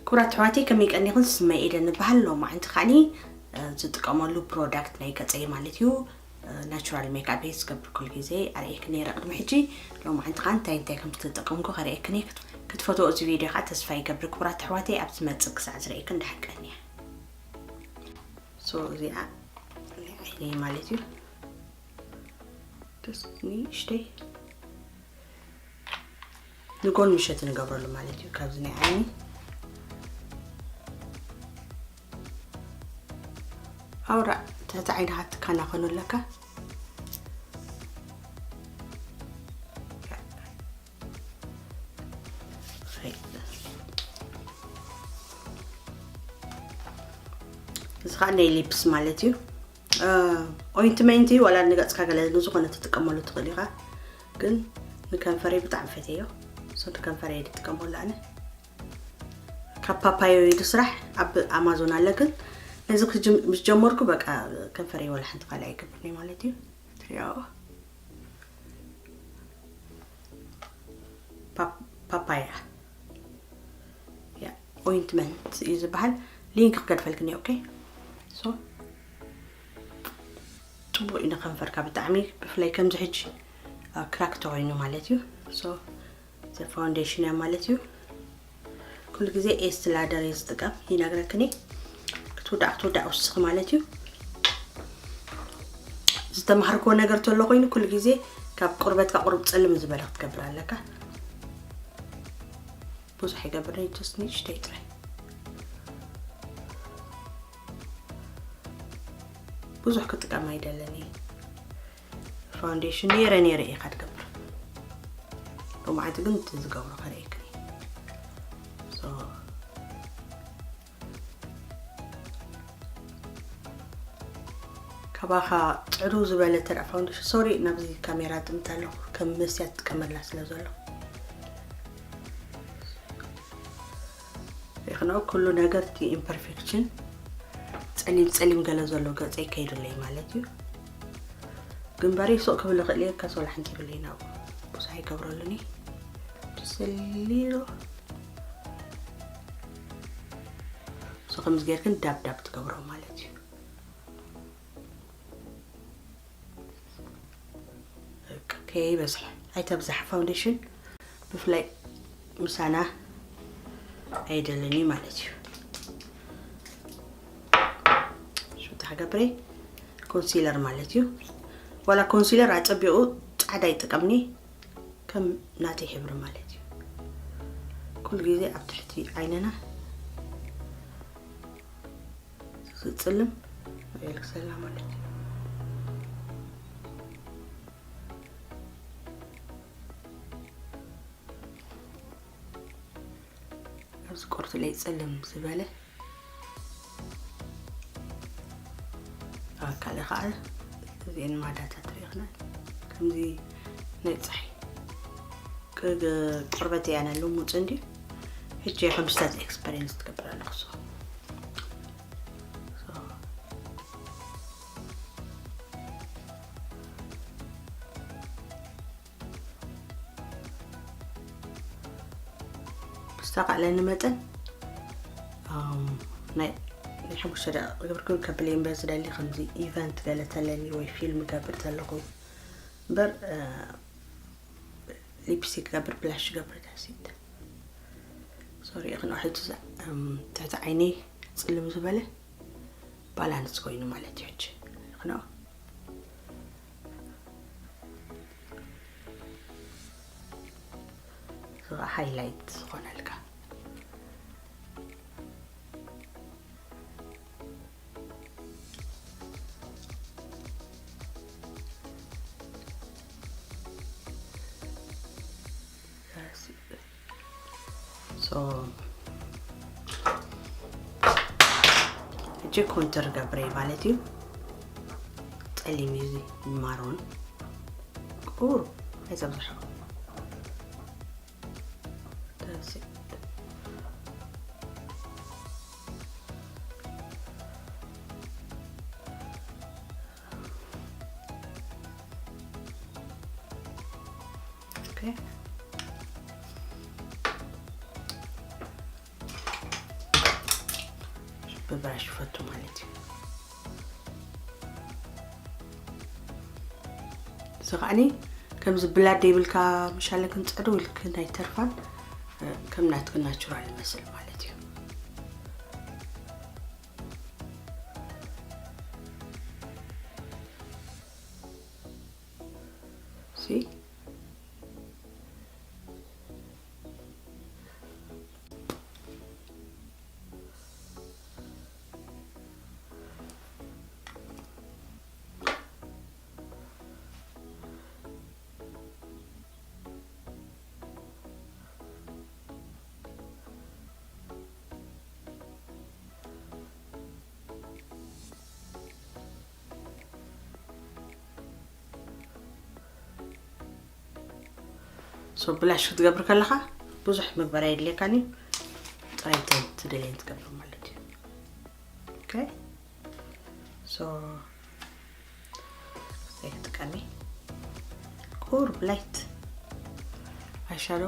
ክቡራት ኣሕዋተይ፣ ከመይ ቀኒኹም? ስመይ ኤደን እበሃል። ሎማዓንቲ ከዓኒ፣ እ፣ ዝጥቀመሉ ፕሮዳክት ናይ ገፀይ ማለት እዩ፣ እ፣ ናቹራል ሜክኣፕ እየ ዝገብር ኩሉ ግዜ። ኣርእየኪ ነይረ ቅድሚ ሕጂ። ሎማዓንቲ ከኣ እንታይ እንታይ ከም ዝተጠቀምኩ ከርእየክን እየ። ክት-፣ ክትፈትዎ እዚ ቪድዮ ከኣ ተስፋ ይገብር። ክቡራት ኣሕዋተይ፣ ኣብ ዝመጽእ ክሳዕ ዝርእየክን ደሓን ቀንየ። ሶ፣ እዚኣ ናይ ዓይነይ ማለት እዩ። ደስ ንእሽተይ ንጎን ምሸት ንገብረሉ ማለት እዩ። ካብዚ ናይ ዓይኒ ኣውራ ትሕቲ ዓይንኻ ትከናኸኑ ኣለካ። እዚ ኸዓ ናይ ሊፕስ ማለት እዩ። ኦይንትመንት እዩ፣ ዋላ ንገጽካ ገለ ንዝኾነ ትጥቀመሉ ትኽእል ኢኻ። ግን ንከንፈረይ ብጣዕሚ ፈትየዮ። ሶ ንከንፈረይ እየ ዝጥቀመሉ ኣነ። ካብ ፓፓዮ እዩ ዝስራሕ፣ ኣብ ኣማዞን ኣለ። ግን ነዚ ክጅም-፣ ምስ ጀመርኩ በቃ ከንፈረይ ወላ ሓንቲ ካልእ ኣይገብርን እየ ማለት እዩ። ትሪኦ። ፓፕ-፣ ፓፓያ። ያ፣ ኦይንትመንት እዩ ዝበሃል። ሊንክ ክገድፈልክን እየ፣ ኦኬ? ሶ፣ ጽቡቕ እዩ ንከንፈርካ ብጣዕሚ፣ ብፍላይ ከምዚ ሕጂ፣ አ፣ ክራክ ተኾይኑ ማለት እዩ። ሶ፣ እዚ ፋውንዴሽን እያ ማለት እዩ። ኩሉ ግዜ ኤስቲ ላደር እየ ዝጥቀም፣ ይነግረክን እየ። ክትውዳእ፣ ክትውዳእ ውስኽ ማለት እዩ። ዝተማሃርክዎ ነገር ተሎ ኮይኑ ኩሉ ግዜ ካብ ቁርበትካ ቁሩብ ጽልም ዝበለ ክትገብር ኣለካ። ብዙሕ ይገብር፣ ጀስት ንእሽተይ ጥራይ። ብዙሕ ክጥቀም ኣይደለን እየ። ፋውንዴሽን ነይረ ነይረ እየ ካብ ትገብር። ሎማዓንቲ ግን እቲ ዝገብሮ ከርእየክን እየ። ሶ፣ ካባኻ ጽዕዱ ዝበለ ተራ ፋውንዴሽን፣ ሶሪ፣ ናብዚ ካሜራ ጥምት ኣለኹ፣ ከም መስትያት ትጥቀመላ ስለ ዘሎ። ይኽነው ኩሉ ነገር፣ እቲ ኢምፐርፌክሽን፣ ጸሊም ጸሊም ገለ ዘሎ ገጸይ ከይዱለይ ማለት እዩ። ግንባረይ ሱቕ ክብል ይኽእል እየ፣ ከስ ወላ ሓንቲ ይብለይ ናብኡ። ብዙሕ ኣይገብረሉን እየ። Just a little። So ከምዚ ጌርክን ዳብ ዳብ ትገብሮ ማለት እዩ። በቃ ከይበዝሕ ኣይተብዝሕ ፋውንዴሽን፣ ብፍላይ ምሳና ኣይደልን እዩ ማለት እዩ። ሽታ ገብረ ኮንሲለር ማለት እዩ። ዋላ ኮንሲለር ኣጸቢቑ ጻዕዳ ይጥቀምኒ፣ ከም ናተይ ሕብሪ ማለት እዩ። ኩሉ ግዜ ኣብ ትሕቲ ዓይንና ዝጽልም የልክሰላ ማለት እዩ። ኣብዚ ቁርትለይ ጽልም ዝበለ፣ ኣብ ካልእ ከዓ እዚአን ማዳታት ርኢኽና ከምዚ ናይ ፀሓይ ቅ-፣ ቅ-፣ ቆርበት እያ ናይ ልሙፅ እንድዩ። ሕጂ ከም ስታት ኤክስፐሪንስ ትገብር ኣለኹ። So፣ so፣ ብዝተኻእለኒ መጠን፣ ኣም፣ ናይ፣ ናይ ሓሙሽተ ደቂቕ ክገብር ክብል ከብለይ እምበር ዝደሊ፣ ከምዚ ኢቨንት ገለ ተለኒ ወይ ፊልም ገብር ተለኹ እምበር፣ እ፣ ሊፕስቲክ ገብር ብላሽ ገብር ዳሲት። ሶሪ፣ ይኽንኦ ሕጂ እዛ፣ እም፣ ትሕቲ ዓይነይ ጽልም ዝበለ ባላንስ ኮይኑ ማለት እዩ። ሕጂ ይኽንኦ። እዚ ኸዓ ሃይላይት ዝኾነልካ። So፣ ሕጂ ኮንተር ገብረ ማለት እዩ። ጸሊም እዩ እዚ ማሮን። ቁሩብ ኣይዘብዝሖ። That's it። ኦኬ። ብራሽ ይፈቱ ማለት እዩ። እዚ ከዓኒ ከምዚ ብላድ ይብልካ ምሻለ ክንጸዶ ኢልክን ኣይተርፋን፣ እ፣ ከም ናትክን ናቹራል ይመስል ማለት እዩ። ሲ ሶ ብላሽ ክትገብር ከለኻ ብዙሕ ምግባር ኣየድልየካን እዩ። ጥራይ እተን ትደልየን ትገብር ማለት እዩ። ኦኬ። ሶ ዘይትጥቀሚ ቁሩብ ላይት ኣይሻዶ።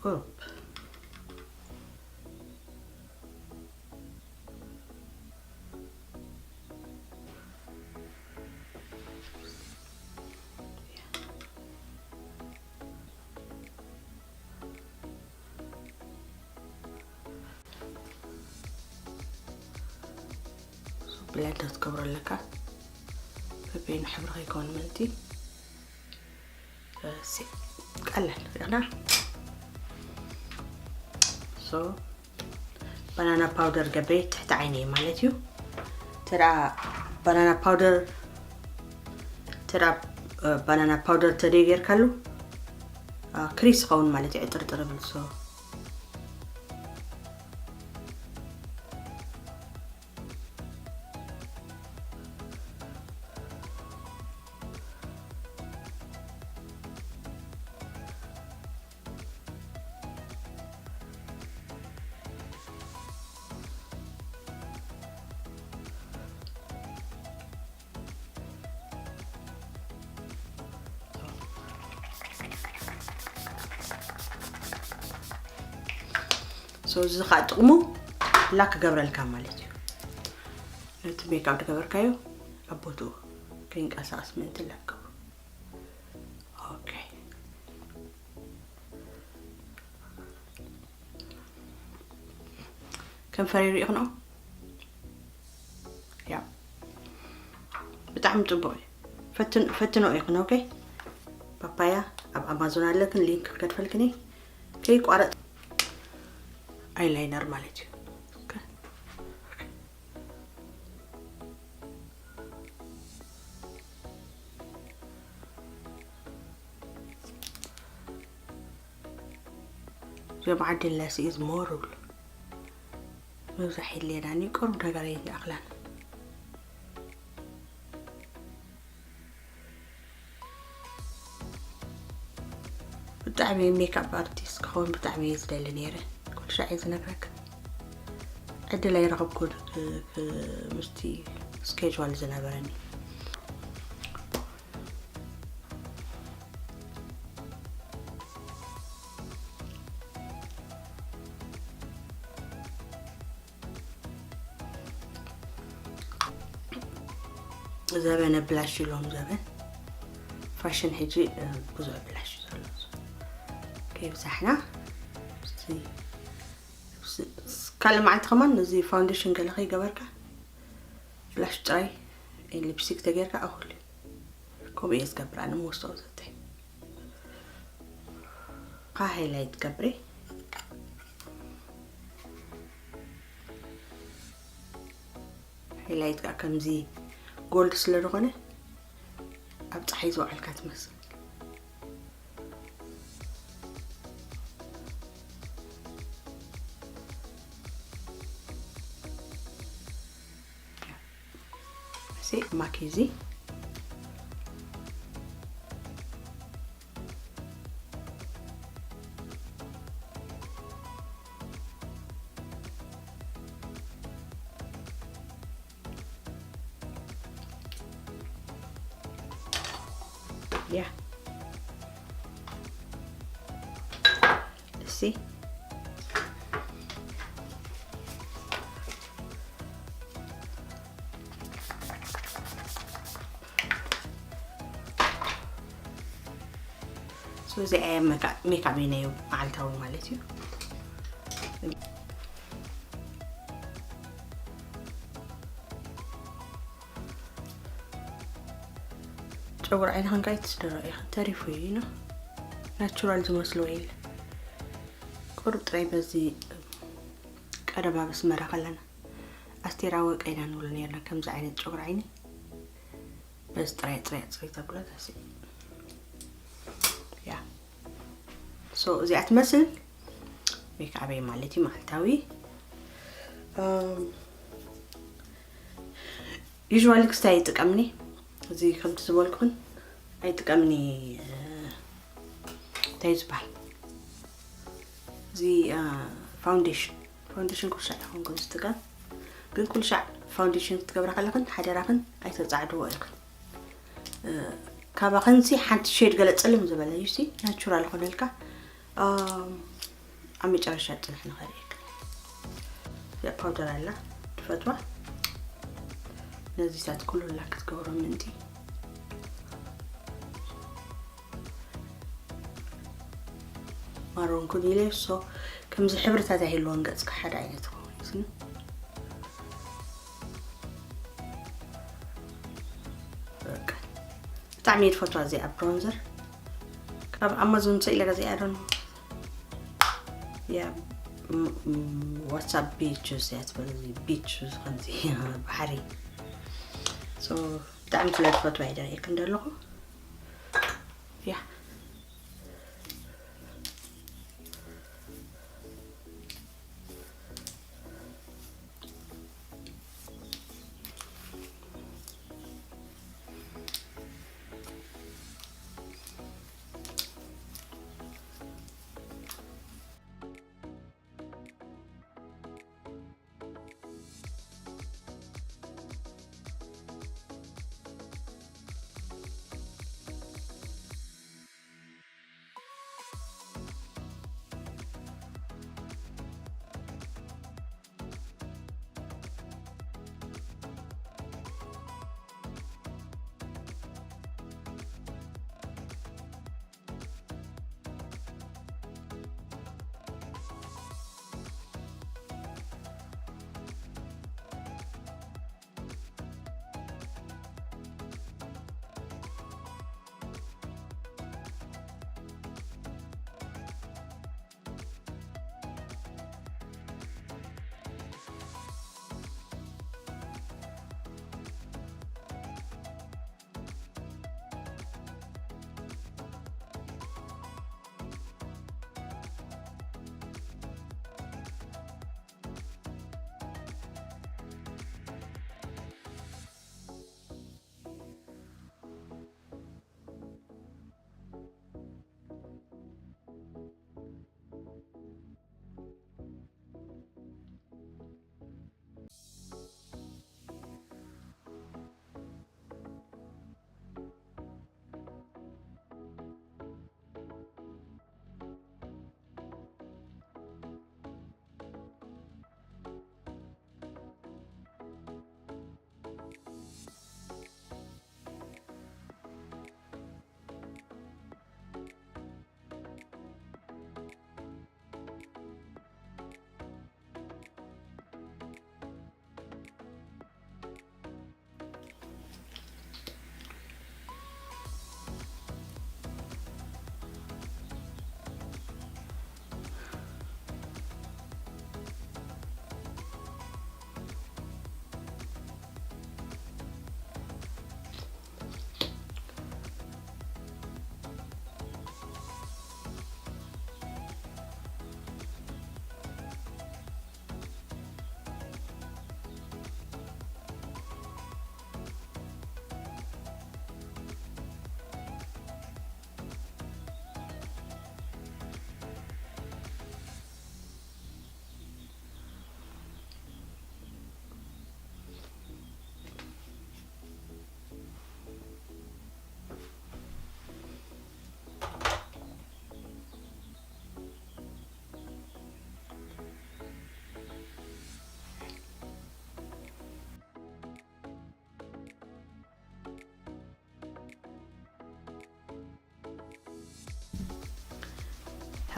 ኦፕ። ብላንድ ክትገብሮ ኣለካ። በበይኑ ሕብሪ ከይከውን ማለት እዩ። ሲ-፣ ቀላል ሪእና። ሶ ባናና ፓውደር ገብሬ ትሕቲ ዓይነይ ማለት እዩ። ተዳ ባናና ፓውደር፣ ተዳ፣ እ፣ ባናና ፓውደር ተደይ ጌርካሉ፣ እ፣ ክሪስ ይኸውን ማለት እዩ። ዕጥርጥር ብል። ሶ ሶ እዚ ኸዓ ጥቕሙ ላክ ክገብረልካ ማለት እዩ። ነቲ ሜክኣፕ ዝገበርካዮ ኣብ ቦትኡ ከይንቀሳቐስ ምእንቲ ላክ ገብሩ። ኦኬ። ከንፈረይ ሪኢኽንኦ? ያ። ብጣዕሚ ጽቡቕ እዩ። ፈትን-፣ ፈትንኦ ኢኽን፣ ኦኬ? ፓፓያ ኣብ ኣማዞን ኣለክን፣ ሊንክ ክገድፈልክን እየ። ከይቋረጽ ኣይላይነር ማለት እዩ። ኦኬ። እዞም ዓዲ ለሲ is more ብል። ምብዛሕ የድልየናን እዩ፣ ቅሩብ ነገር እየን ዝኣኽላን። ብጣዕሚ ሜክኣፕ ኣርቲስት ክኸውን ብጣዕሚ እየ ዝደሊ ነይረ። ኩሉ ሻዕ እየ ዝነግረክ። ዕድል ኣይረኸብኩን፣ ክ-፣ ክ-፣ ምስቲ ስኬጅዋል ዝነበረኒ። ዘበነ ብላሽ ኢሎም ዘበን ፋሽን ሕጂ፣ እ፣ ብዙሕ ብላሽ እዩ ዘሎ። ከይብዛሕና፣ እስቲ፣ ስ-፣ ስ-፣ ካልእ መዓልቲ ከማን ነዚ ፋውንዴሽን ገለ ከይገበርካ ብላሽ ጥራይ ሊፕስቲክ ተገይርካ እኹል እዩ። ከምኡ እየ ዝገብር ኣነ መወስኦ ዘተይ። ካ ሃይላይት ገብሪ። ሃይላይት ከዓ ከምዚ ጎልድ ስለ ዝኾነ ኣብ ፀሓይ ዝወዓልካ ትመስል። ሲ ማኪዚ ያ እሲ ስለዚ ሜካፕ ናይ መዓልታዊ ማለት እዩ። ጨጉሪ ዓይንኽን ካይ ትስደሮ ኢኽን ተሪፉ እዩ ኖ ናቹራል ዝመስሎ ኢል ቁሩብ ጥራይ በዚ ቀደም ኣብ ኣስመራ ከለና ኣስቴራዊ ቀይና ንብሎ ነርና ከምዚ ዓይነት ጨጉሪ ዓይኒ በዚ ጥራይ ጥራይ ፅሪ ተብሎ ተሲ ያ ሶ እዚኣ ትመስል ሜክኣበይ ማለት እዩ መዓልታዊ ዩዥዋሊ ክስታይ ኣይጥቀምኒ እዚ ከምቲ ዝበልኩን ኣይጥቀምኒ እንታይ ዝበሃል እዚ ፋውንዴሽን ፋውንዴሽን ኩልሻዕ ይኸውን ዝጥቀም ግን ኩልሻዕ ፋውንዴሽን ክትገብራ ከለኽን ሓደራኽን ኣይተፃዕድዎ ኢኽን ካባኽንሲ ሓንቲ ሼድ ገለ ፅልም ዝበለ ዩሲ ናቹራል ኾነልካ ኣብ መጨረሻ ፅንሕ ንኸርእየክ እዚኣ ፓውደር ኣላ ትፈትዋ ነዚታት ኩሉላ ክትገብሮ ምንቲ ማሮን ኩን ኢለ ሶ ከምዚ ሕብርታት ኣይህልዎን ገፅካ ሓደ ዓይነት ክኸውን ብጣዕሚ እየ ትፈትዋ እዚኣ ብሮንዘር ካብ ኣማዞን ሰኢለ ገዚኣ ዶ ያ ዋትሳፕ ቢች እያ ትበል ቢች ከምዚ ባሕሪ ብጣዕሚ ስለ ትፈትዋ እየ ደርእየክ እንደለኹ ያ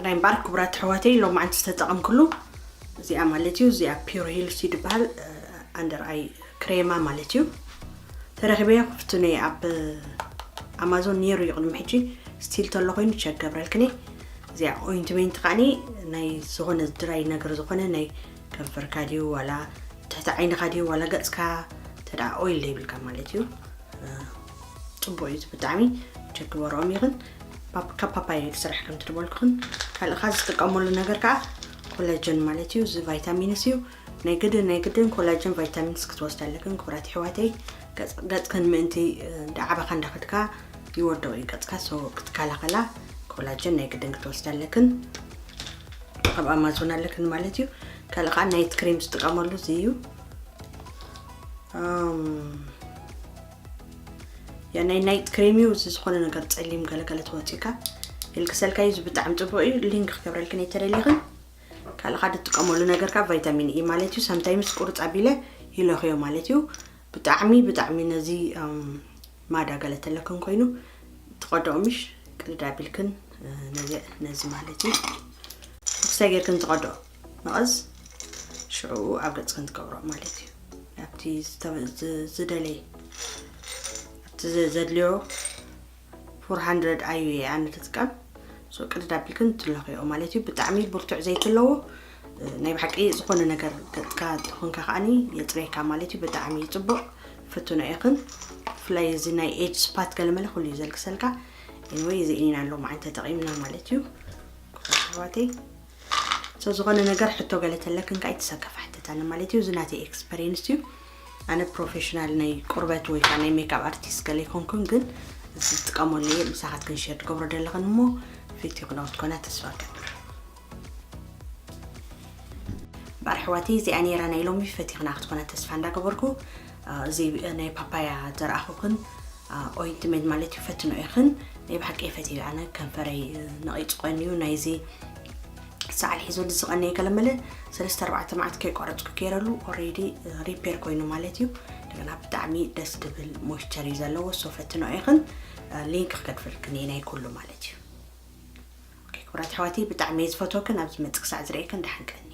ናይ እምበኣር ክቡራት ኣሕዋተይ፣ ሎማዓንቲ ዝተጠቐምኩሉ እዚኣ ማለት እዩ። እዚኣ ፒውር ሂልስ እዩ ዝበሃል፣ ኣንደር ኣይ ክሬማ ማለት እዩ። ተረኺበያ ክፍትነ ኣብ ኣማዞን ነይሩ እዩ ቅድሚ ሕጂ፣ ስቲል ተሎ ኮይኑ ቸክ ገብረልክኒ። እዚኣ ኦይንትሜንት ከዓኒ ናይ ዝኾነ ድራይ ነገር ዝኾነ ናይ ከንፈርካ ድዩ ዋላ ትሕቲ ዓይንኻ ድዩ ዋላ ገጽካ፣ ተዳ ኦይል ዘይብልካ ማለት እዩ። ጽቡቅ እዩ ብጣዕሚ። ቸክ ግበርኦም ይኽን ካብ ፓፓያ እዩ ዝስራሕ ከም ትበልኩኽን። ካልእ ካ ዝጥቀመሉ ነገር ከዓ ኮላጀን ማለት እዩ። እዚ ቫይታሚንስ እዩ። ናይ ግድን ናይ ግድን ኮላጀን ቫይታሚንስ ክትወስድ ኣለክን ክቡራት ኣሕዋተይ። ገጽ- ገጽክን ምእንቲ እንዳዓበኻ እንዳኸድካ ይወደቕ እዩ ገጽካ። ሶ ክትከላኸላ ኮላጀን ናይ ግድን ክትወስድ ኣለክን። ኣብ ኣማዞን ኣለክን ማለት እዩ። ካልእ ከዓ ናይት ክሬም ዝጥቀመሉ እዚ እዩ። ያ ናይ ናይት ክሬም እዩ። እዚ ዝኾነ ነገር ጸሊም ገለገለ ተወፂካ ኢልክሰልካ እዩ። እዚ ብጣዕሚ ጽቡቅ እዩ። ሊንክ ክገብረልክን እየ ተደሊኽን። ካልእ ካ ትጥቀመሉ ነገር ካብ ቫይታሚን ኢ ማለት እዩ። ሳምታይምስ ቁርጽ ኣቢለ ይለኽዮ ማለት እዩ። ብጣዕሚ ብጣዕሚ ነዚ ማዳ ገለ ተለክን ኮይኑ ትቐድኦ ምሽ ቅድድ ኣቢልክን ነዚ ማለት እዩ። ብክሳይ ጌርክን ትቐድኦ መቐስ ሽዑ ኣብ ገጽክን ትገብሮ ማለት እዩ። ኣብቲ ዝደለየ ኣብቲ ዘድልዮ ፎር ሃንድረድ ኣዩ እየ ኣነ ትጥቀም። ሶ ቅድድ ኣቢልክን ትለኽዮ ማለት እዩ። ብጣዕሚ ብርቱዕ ዘይቲ ኣለዎ። ናይ ብሓቂ ዝኾነ ነገር ገጽካ ተኾንካ ከዓኒ የጽረየካ ማለት እዩ። ብጣዕሚ እዩ ጽቡቕ። ፍትኖ ኢኽን። ብፍላይ እዚ ናይ ኤጅ ስፓት ገለመለ ኩሉ እዩ ዘልክሰልካ። ኤኒወይ እዚ ኢና ኣሎ ማዓን ተጠቒምና ማለት እዩ። ክቡራት ኣሕዋተይ ሶ ዝኾነ ነገር ሕቶ ገለ ተለክን ከኣ ይትሰከፍ ሕተታኒ ማለት እዩ። እዚ ናተይ ኤክስፐሪንስ እዩ። ኣነ ፕሮፌሽናል ናይ ቁርበት ወይ ከዓ ናይ ሜካፕ ኣርቲስት ገለ ይኮንኩን ግን እዚ ዝጥቀመሉ እየ። ምሳኻትክን ሸር ትገብሮ ዘለኽን እሞ ፊት ይኽነው ትኮና ተስፋ ገብር። ባር ኣሕዋተይ እዚኣ ነይራ ናይ ሎሚ ፈቲኽና ክትኮና ተስፋ እንዳገበርኩ እዚ ናይ ፓፓያ ዘርኣኹክን ኦይንትሜንት ማለት እዩ ፈትኖ ኢኽን። ናይ ብሓቂ ፈትዮ ኣነ ከንፈረይ ነቒጹ ቀንዩ ናይዚ ሰዓል ሒዞ ዝቐነየ ገለመለ ሰለስተ ኣርባዕተ መዓት ከይቋረጽኩ ገይረሉ ኦሬዲ ሪፔር ኮይኑ ማለት እዩ። እንደገና ብጣዕሚ ደስ ድብል ሞይስቸር እዩ ዘለዎ። ሶ ፈትኖ ኢኽን። ሊንክ ክገድፈልክን እየ ናይ ኩሉ ማለት እዩ። ኦኬ ክቡራት ኣሕዋተይ ብጣዕሚ እየ ዝፈትወክን። ኣብዚ መጽእ ክሳዕ ዝርእየክን ደሓን ቀኒ።